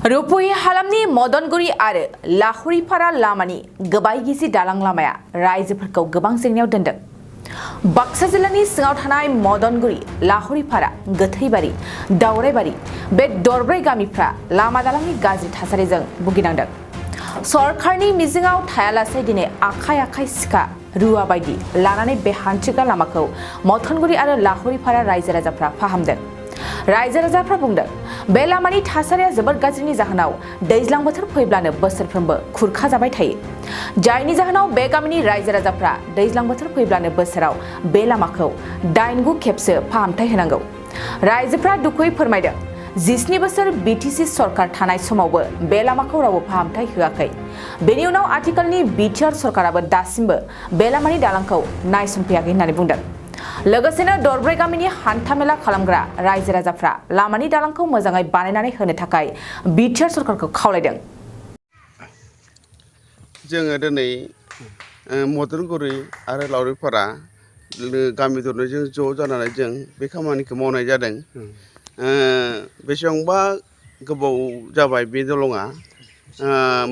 रुपहि हालामनि मदनगुरि आरो लाहुरिपारा लामानि गोबाय गिजि दालां लामाया रायजोफोरखौ गोबां जेंनायाव दोनदों। बाक्सा जिल्लानि सिङाव थानाय मदनगुरि, लाहुरिपारा, गोथैबारि, दावराइबारि बे दरब्रै गामिफ्रा लामा दालांनि गाज्रि थासारिजों भुगिनांदों। सरकारनि मिजिङाव थायालासे दिनै आखाइ आखाइ सिखा रुवा बायदि लानानै बे हान्थिग्रा लामाखौ मदनगुरि आरो लाहुरिपारा रायजो राजाफ्रा फाहामदों। रायजो राजाफ्रा बुंदों बे लामानि थासारिया जोबोद गाज्रिनि जाहोनाव दैज्लां बोथोर फैब्लानो बोसोरफ्रोमबो खुरखा जाबाय थायो। जायनि जाहोनाव बे गामिनि रायजो राजाफ्रा दैज्लां बोथोर फैब्लानो बोसोराव बे लामाखौ 8-9 खेबसो फाहामथाय होनांगौ। रायजोफ्रा दुखुयै फोरमायदों 17 बोसोर बिटिसि सरकार थानाय समावबो बे लामाखौ रावबो फाहामथाय होआखै। बेनि उनाव आथिखालनि बिटिआर सरकाराबो दासिमबो बे लामानि दालांखौ नायसंफैयाखै होननानै बुंदों। लोगोसेनो दरब्रै गामिनि हान्थामेला खालामग्रा रायजो राजाफ्रा लामानि दालांखौ मोजाङै बानायनानै होनो थाखाय बिटिआर सरकारखौ खावलायदों। जोङो दिनै मदनगुरि आरो लाहुरिपारा गामि दरनैजों ज' जानानै जों बे खामानिखौ मावनाय जादों। बेसेबांबा गोबाव जाबाय बे दलङा,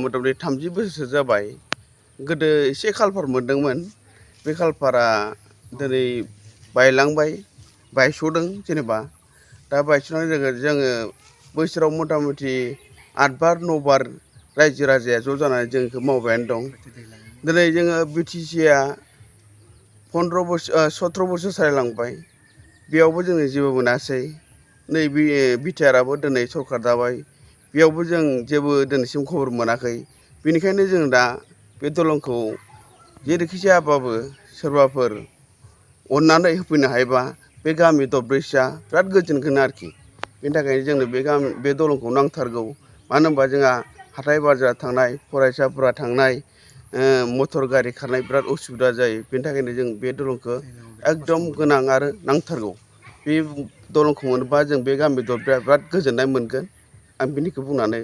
मथा-मथि 30 बोसोरसो जाबाय। गोदो एसे खालपार मोनदोंमोन, बे खालपारा दिनै बायलांबाय, बायस'दों जेनेबा। दा बायस'नानै जोङो बोसोराव मथा-मथि 8 बार 9 बार रायजो राजाया ज' जानानै जों बेखौ मावबायानो दं। दिनै जोङो बिटिसिआ 17 बोसोर सालायलांबाय, बेयावबो जोङो जेबो मोनासै। नै बिटिआरआबो दिनै सरकार दाबाय, बेयावबो जों जेबो दिनैसिम खबर मोनाखै। बेनिखायनो जों दा बे दलंखौ जेरैखि जायाबाबो सोरबाफोर अननानै होफैनो हायोबा बे गामि दरब्रैसोआ बिराद गोजोनगोन आरोखि। बेनि थाखायनो जोंनो बे दलंखौ नांथारगौ। मानो होनबा जोंहा हाथाय बाजार थांनाय, फरायसाफोरा थांनाय, मटर गारि खारनाय बिराद उसुबिदा जायो। बेनि थाखायनो जों बे दलंखौ एकदम गोनां आरो नांथारगौ। बे दलंखौ मोनोबा जों बे गामि दरब्रैया बिराद गोजोननाय मोनगोन। आं बेनिखौ बुंनानै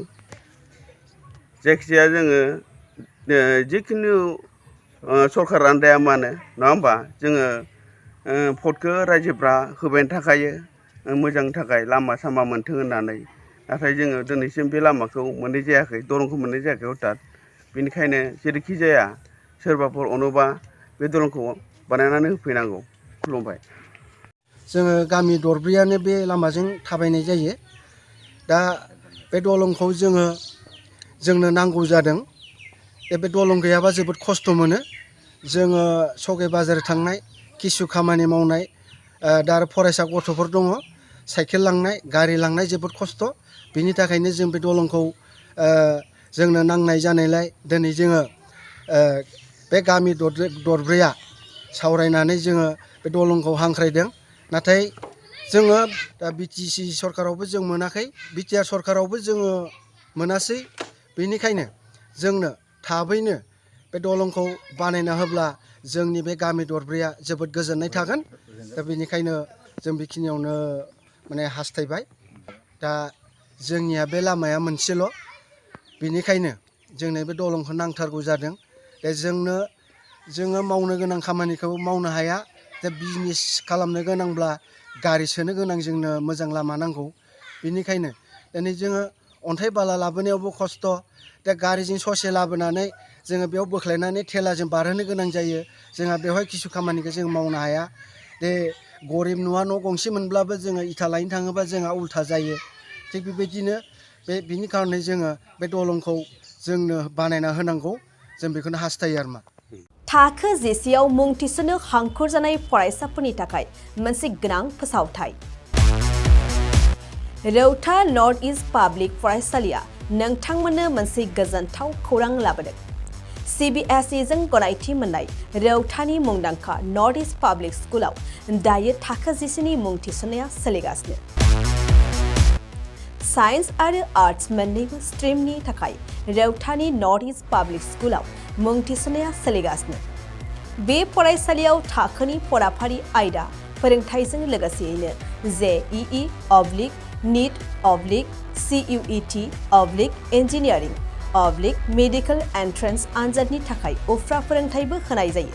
जायखिजाया जोङो जिखुनु सरकारानो दाया मानो, नङा होमबा, जोङो भटखौ रायजोफ्रा होबायानो थाखायो मोजांनि थाखाय लामा सामा मोन्थों होननानै। नाथाय जोङो दिनैसिम बे लामाखौ मोननाय जायाखै, दलंखौ मोननाय जायाखै हथात। बेनिखायनो जेरैखि जाया सोरबाफोर अनोबा बे दलंखौ बानायनानै होफैनांगौ। खुलुमबाय। जोङो गामि दरब्रैयानो बे लामाजों थाबायनाय जायो। दा बे दलंखौ जोंनो नांगौ जादों। बे दलं गैयाबा जोबोद खस्थ' मोनो। जोङो सगे बाजार थांनाय, किसु खामानि मावनाय, दा आरो फरायसा गथ'फोर दङ, साइकेल लांनाय, गारि लांनाय जोबोद खस्थ'। बिनि थाखायनो जों बे दलंखौ जोंनो नांनाय जानायलाय दिनै जोङो बे गामि दरब्रैया सावरायनानै जोङो बे दलंखौ हांख्रायदों। नाथाय जोङो दा बिटिसि सरकारावबो जों मोनाखै, बिटिआर सरकारावबो जोङो मोनासै। बेनिखायनो जोंनो थाबैनो बे दलंखौ बानायना होब्ला जोंनि बे गामि दरब्रैया जोबोद गोजोननाय थागोन। दा बेनिखायनो जों बेखिनियावनो माने हास्थायबाय। दा जोंनिया बे लामाया मोनसेल', बेनिखायनो जोंनो बे दलंखौ नांथारगौ जादों। दा जोङो मावनो गोनां खामानिखौ मावनो हाया। दा बिजनेस खालामनो गोनांब्ला गारि सोनो गोनां जोंनो मोजां लामा नांगौ। बेनिखायनो दिनै जोङो अन्थाइ बाला लाबोनायावबो खस्थ'। दा गारिजों ससे लाबोनानै जोङो बेयाव बोख्लायनानै थेलाजों बारहोनो गोनां जायो। जोंहा बेवहाय किसु खामानिखौ जों मावनो हाया। गरिब न'आ न' गंसे मोनब्लाबो जोङो इथा लायनो थाङोबा जोंहा उल्था जायो। थिग बेबायदिनो बिनि खारनै जोङो बे दलंखौ जोंनो बानायना होनांगौ, जों बेखौनो हास्थायो आरो मा। थाखो जिसेआव मुं थिसननो हांखुर जानाय फरायसाफोरनि थाखाय मोनसे गोनां फोसावथाय। रौता नर्थ इस्ट पाब्लिक फरायसालिया नोंथांमोननो मोनसे गोजोनथाव खौरां लाबोदों। CBSE जों गनायथि मोननाय रौतानि मुंदांखा नर्थ इस्ट पाब्लिक स्कुलाव दायो थाखो जिसेनि मुं थिसननाया सोलिगासिनो। साइन्स आरो आर्ट्स मोन्नैबो स्ट्रिमनि थाखाय रौतानि नर्थ इस्ट पाब्लिक स्कुलाव मुं थिसननाया सोलिगासिनो। बे फरायसालियाव थाखोनि फराफारि आयदा फोरोंथायजों लोगोसेयैनो JEE, NEET, CUET, engineering, medical entrance आनजादनि थाखाय उफ्रा फोरोंथायबो होनाय जायो।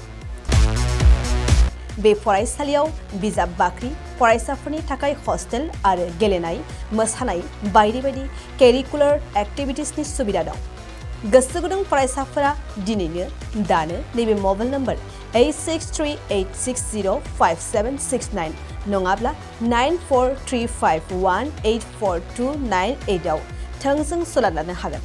बे फरायसालियाव बिजाब बाख्रि, फरायसाफोरनि थाखाय हस्टेल आरो गेलेनाय मोसानाय बायदि बायदि केरिकुलार एक्टिभिटिसनि सुबिदा दं गोसो गुदुं फरायसाफोरा दिनैनो दानो नैबे मबाइल नम्बर 8638605769 नङाब्ला 9435184298 आव थोंजों सोलाद लानो हागोन